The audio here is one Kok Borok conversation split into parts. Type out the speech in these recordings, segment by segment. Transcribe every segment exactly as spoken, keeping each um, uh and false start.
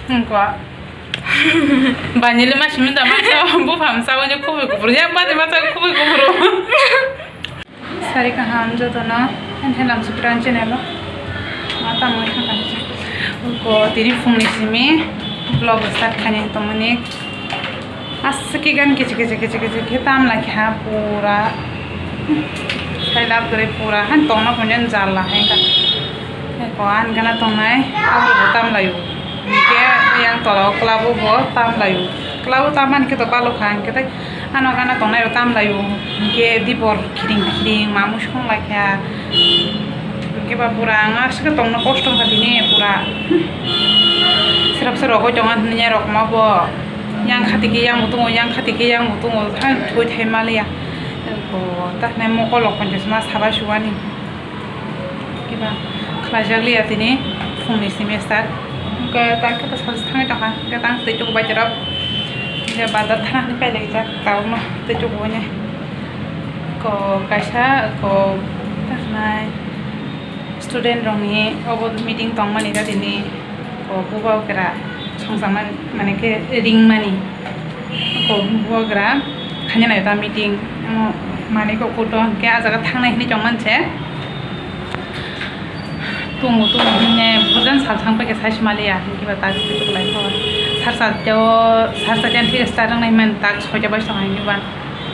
Wngkha. Banili ma simi da masa bupha masa wani kubui kubur. Yang badi masa kubui kubur. Sari kaham jotono. Enhe lam sukran channel o. Mata mui thang kani. Ko tini phungni simi vlog start khaini tongmani. Aswk khe gan kichi kichi kichi kichi khe tam lai kha pura. Sai lab kwrwi pura han tongna hwnwi jalla hai kha. Ko an gana tongnai abo bo tam laio. Hwnkhe yang tola o club o bo tam laio. Club o tam mani khe to balo kha hwnkhe tei ano gana tongnai bo tam laio. Hwnkhe dibor khiring khiring mamui song lai kha. Hwnkhe ba pura ang aswk tongna kosto wngkha tini pura. Srap srap rogwi tongo hwnwi rok ma bo. Yang khati khe yang bo tongo, yang khati khe yang bo tongo, ang thwi thai maliya. Bo ta khnai mokol rok pon ma sabai suwani. Kiba khlaijak liya tini phungni semester. Hwnkhe ta khe ta sal thangwi tongkha, hwnkhe tang tei chuku bai rok. Hwnkhe bazar thana hwnwi pai lai jak, tabukno tei chuku bai nai. Ko kaisa ko ta khnai. Student rokni obo meeting tongmani da tini ko bubagra songchakmani mane khe ringmani ko bubagra khaina nai ta meeting omo manwi ko kuto hwnkhe ah jaga thangnai hinwi tongmani se tongo tongo hinwi bujan sal thang paikhe sai se maliya hwnkhe ba tak lai kho sar sa teo sar sa teo thik start wngnai man tak soita bai song hwnkhe ba.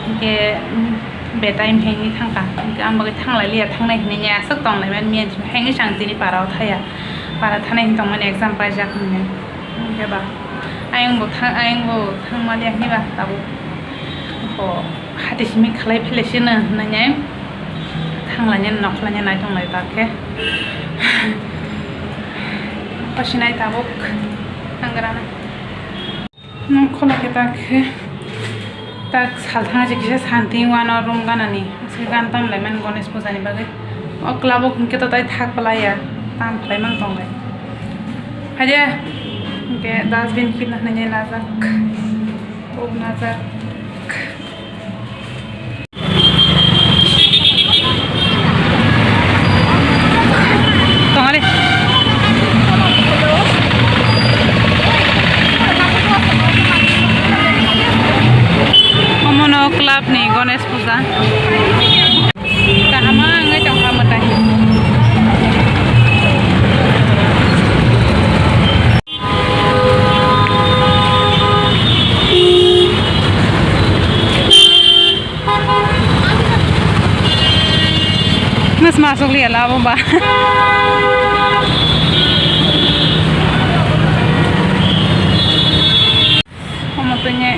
Hwnkhe, mm, beta imthai hinwi thangkha. Hwnkhe ang bagwi thanglai liya, thangnai hinwi aswk tonglai man miya hinwi chwng tini para o thaya. Para thanai hinwi tongmani exam paijak hinwi. Hwnkhe ba, ayang bo thang, ayang bo thangma liya hinwi ba tabuk. Bo hati simi khlai philai sino hinwi thanglainani nokhlainani naitonglai ta khe. Pasinai tabuk thanggrana. Nung khwlai khe tak khe, tak sal thang se kisa santi wano room ganani. Aswk gan tam lai mani Ganesh puja ni bagwi. O club o hwnkhe to tai thak phalai ya. Tam khlai mang tong lai. Haide. Hwnkhe dustbin khe nahna nai najak. O najak. Tongale. Omono club ni Ganesh puja. Kaham wngwi tongkha mwtai. Mas masuk liya labo ba. Omo tini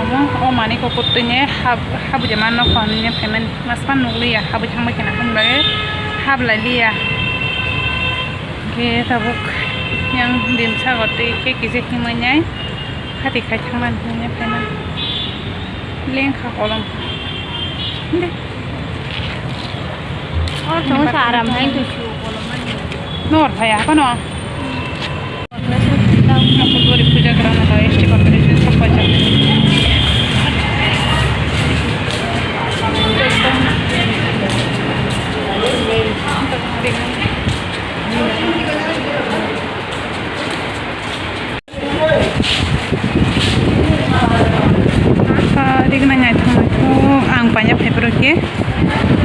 omo o mani kukur tini hab habwi de mano kho hinwi phaimani mas pan nukliya habwi thangbai kheno hwnbai hablai liya. Khe tabuk yang dimsa gotwi khe kisa himwi nai hati khai thangmani hinwi phaimani lengkha kolom. Hinde. Or thong sa aram hai tu shu kolom mani. Nor phaya kono. Mukul gori puja karana ta S T corporation sab paisa. Ah, rignai naithok naithok ang paina phaiphuru khe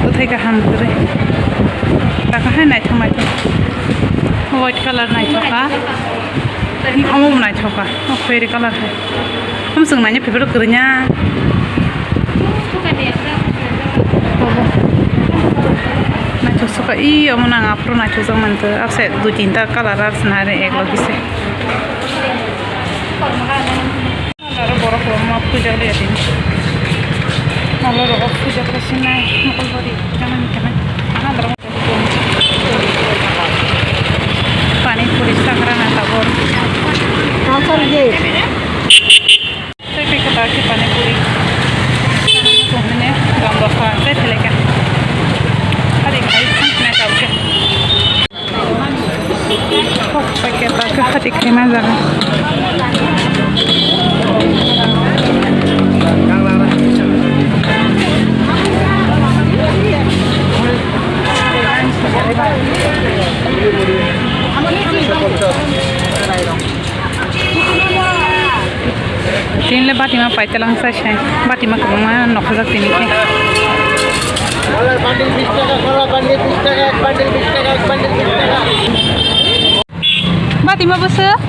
bwthai kaham kwrwi. Taka hai naithok naithok white colour naithok kha. Omo bo naithok kha, o khwri colour hai. Omo chwng naina phaiphuru kwrwina. Obo. Naithok sokha, i omo nang aphuru naithokjak manjak. Abse dui tinta colour ar swnari ek logi se. Aro borok kwbangma puja liya tini. Olo rogo puja khe sinai mokol bari gana ni khe nai. Aha borok pani puri sagra na tabor. Tei pi khe ta khe pani puri. Tongmani gam rok kha tei thele khe. Hari khai thang sinai tabuk khe. Packet packet hati khaima jaga. Tini le batima paitelang sai sai. Batima kwbangma nokhajak tini khe. কলার বান্ডিল বিশ টাকা, কলার বান্ডিল বিশ টাকা, এক বান্ডিল বিশ টাকা, এক বান্ডিল বিশ টাকা। Batima bwswk?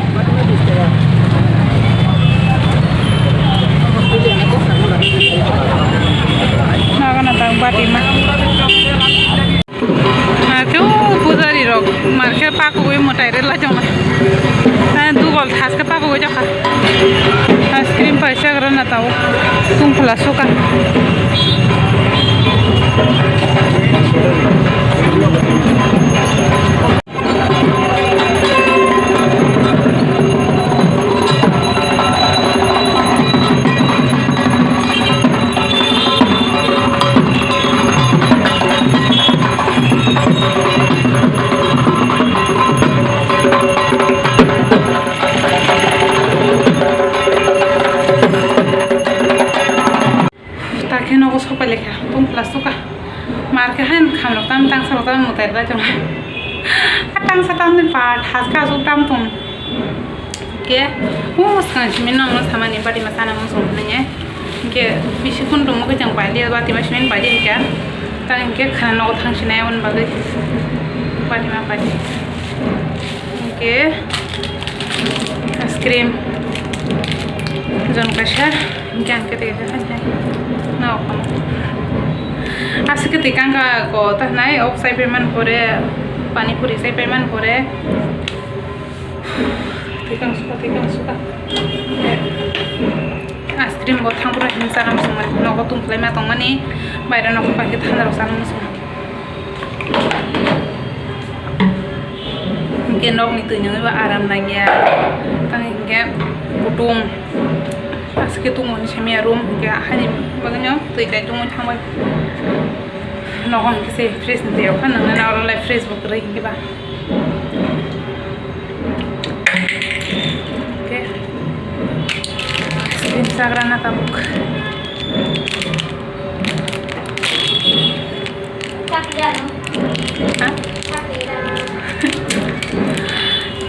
Nagana tang batima. Marke o pujari rok marke pakugwi mwtai rwlai tongo. Dugol thaske pakugwi jokha. Ice cream paisa grana tao tungphla suka. Takhe nogo sopai lekha, tungphla suka. Marke hain khamrok tam tangsa rok tam mwtai rwlai tongo. A tangsa tamni pa thaska aswk tam tong. Ke, o swkang simi nongno samani batima sana muchung hwnwi. Ke, bisi khun tongmo khe chang pailiya batima simi pailiya kha. Ta hinkhe khana nogo thang sinai aboni bagwi batima paidi. Hinkhe ice cream jon kaisa. Hinkhe ang kete kete khai khai. Na okhano. Aswk kete kangka ko ta nai ok sai paiman pore pani puri sai paiman pore. Tikang suka tikang suka. Ice cream bo thang pura hin sana muchung mani nogo tungphlai ma tongmani baire nogo paikhe thanda rok sana muchung. Hinkhe nokni twi nungwi bo aram nangya. Tamo hinkhe kutung aswk khe tungmani samiya room hinkhe haini bagwino twi kai tungwi thangbai. Nogo hinkhe se fridge ni twi rok phano nwngnai oro lai fridge bo kwrwi hinkhe ba. Hinkhe ice cream chagrana tabuk. Ha?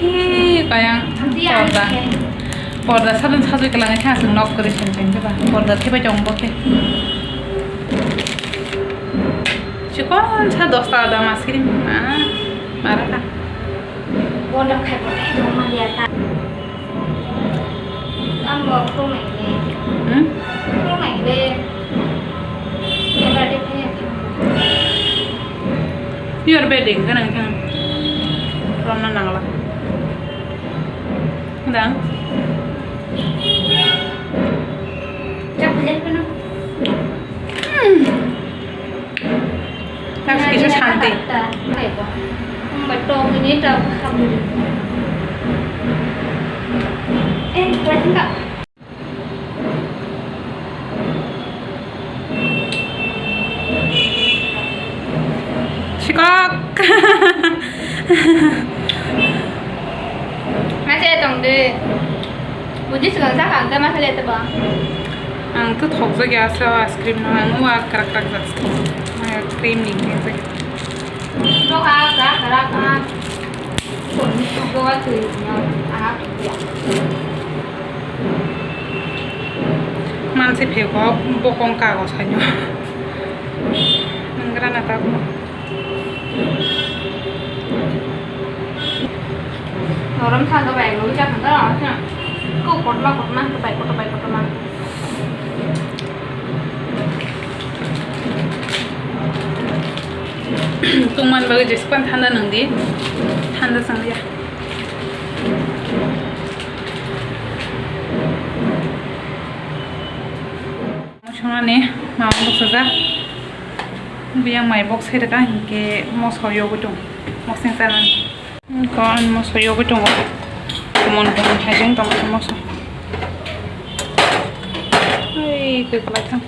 Ee, kayang porda. Porda sadon sajoi kwlangwi khe aswk nok kwrwi seng seng khe ba. Porda thebai tongo bo khe. Chikon sa dos taka dam ice cream. Ah, mara kha. Bondo khai bo nai dong ma ya ta. Amo khulumai le. Hmm? Khulumai le. Eba de phaya. Your bedding kana kana. Ronna nangla. Dang. Chak le kana. Hmm. Kisa santi. Sikok. Masa ya tong de. Budi sekarang saya kan masa lihat apa? Ang to thokjak ya sa ice cream no ang wa krak krak jak. Cream ni ke. Doka krak krak ah. Doka tu ya ah. Mansi phego bokong kago sanyo. Nanggra na tabo. Norom thando bai lo ja thando. Ko kotma kotma bai kotma bai kotma. Tungman bagwi jespan thanda nangdi. Thanda sangya. Mosongani mama bwsajak. Biyang mai bok sai rwkha hinkhe moso yogwi tongo. Mosong chanani. Ko ani moso yogwi tongo. Kumon kumon hajeng tongo moso. Ei kwklai thang.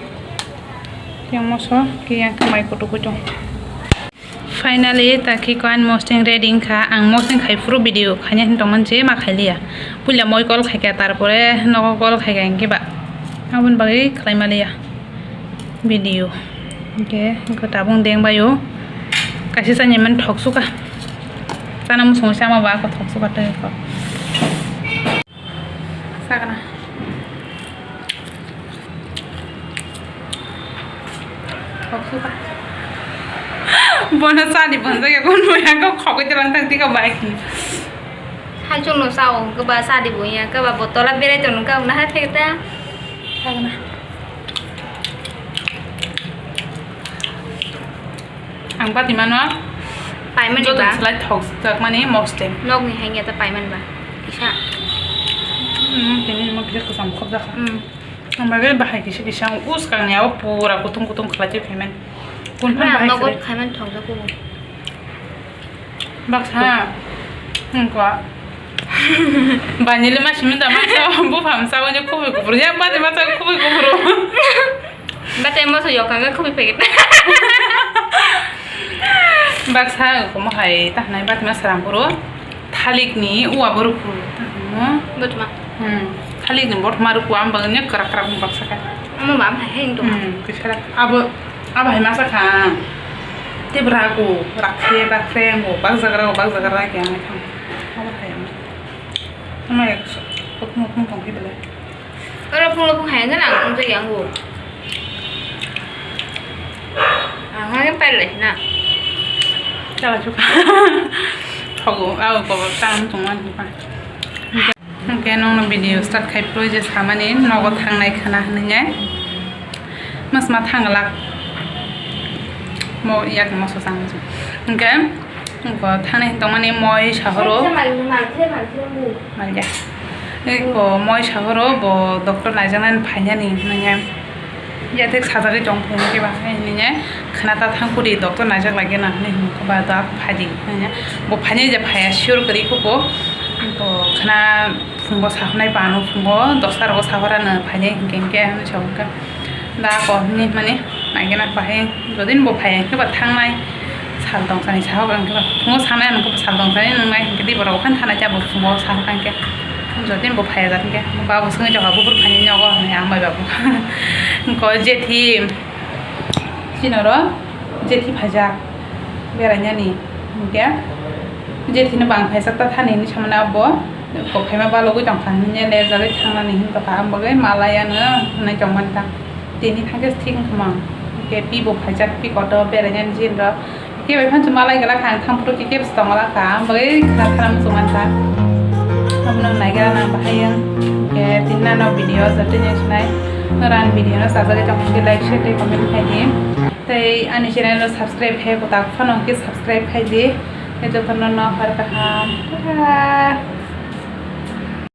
Yang moso kiyang khe mai kutukwi tongo. Finally, ta khe ko ani mosting ready wngkha. Ang mosting khai phuru video khaina hin tongmani je ma khailiya. Puila moi call khaikha, tarpore nogo call khaikha hinkhe ba. Aboni bagwi khlaima liya video. Hinkhe, hinkhe tabung deng baio. Kaisa chani mani thok suka. Chana muchungwi chama ba ako thok suka tei ko. Sakna. Bono sadi bonjak ya, kon moya ko khogoi telang tang tika bai ki. Hai chungno sao, keba sadi boya, keba botola berai tong kau na hai phek ta. Khagna. Ang pati mano. Paimani joto ba? Slide thok jak mani mostem. Nokni hangya ta paimani ba? Kisa. Hmm, tini mo kisa khosam khobjak. Hmm. Ang bagwi bahai kisa kisa ang uskang ni abo pura kutung kutung khlai twi phaimani. Kun phan bahai nogo khlai? Khaiman thok jago. Baksa. Hingkwa. Banili ma simi da maksa bupha msa wani kubui kubur. Yang bati masa kubui kubur. Bati masa yokang kubui pegit. Baksa komo hai tahnai bati masa rang buru. Thalik ni uwa buru kuru. Butma. Hmm. Thalik ni botma ruku am bagni krak krak baksa kai. Amo mam hai heng dong. Hmm. Kisara abo abo hai masa kha. Tebra ko rakhe bakre ngo bakjagra bakjagra kya ngai kham. Abo hai am. Ama ek so. Kokno kokno tong ki bele. Oro phung phung hai na ang jai ang go. Ang hai pai le na. Chala chuka. Thogo, abo ko tang tong man chuka. Hingke nongno video start khai phrwi je samani nogo thangnai khana hinwi nai. Mas ma thanglak. Mo yak mo so sang. Hingke ko thani tongmani moi sahoro. Malya. Ko moi sahoro bo doctor naijaknai phainani hinwi nai. Ya thik sajagwi tong phai hwnkhe ba hai hwnwi khna ta thang kuri doctor naijak lagi na hwnwi hwnwi ba da phai di hwnwi bo phainai je phaiya sure kwrwi kho bo bo khna phungo sahornai ba ano phungo dosta rogo sahorano phainai hinkhe hinkhe hwnwi sa hwnkha da ko hwnwi hwnmani naigena bahai jodi bo phaiya hinkhe ba thangnai. Sal tong sani sahok ang khe ba phungo sanai ang khe sal tong sani nung nai hwnkhe di borok khan thanai cha bo phungo sahok ang khe jodi bo phaiya jat khe ba bo swngwi jokha buphuru phaini nogo hinwi ang bai babu ko jethi sinoro jethi phaijak berainani hwnkhe jethi no bang phaijak ta thani hinwi samani abo kok phaima balogwi tongkha hinwi le jagwi thangnani hinwi tongkha ang bagwi malai ano hinwi tongmani ta. Tini thangkhe thik wngkha mang. Hingke pi bo phaijak, pi kotor berainani jin rok. Hingke bai phan chuma lai gala kha, ang thang phuru khe kebs tong gala kha. Ang bagwi khna khna muchung man kha. Abono nai gala nang bahai ang. Hingke tini nano video joto ni sinai. Nora ang video no sajagwi tong hingke like, share tei comment khai di. Tei ani channel no subscribe khai kwtak phano hingke subscribe khai di. Tei joto no no har kaham. Tata.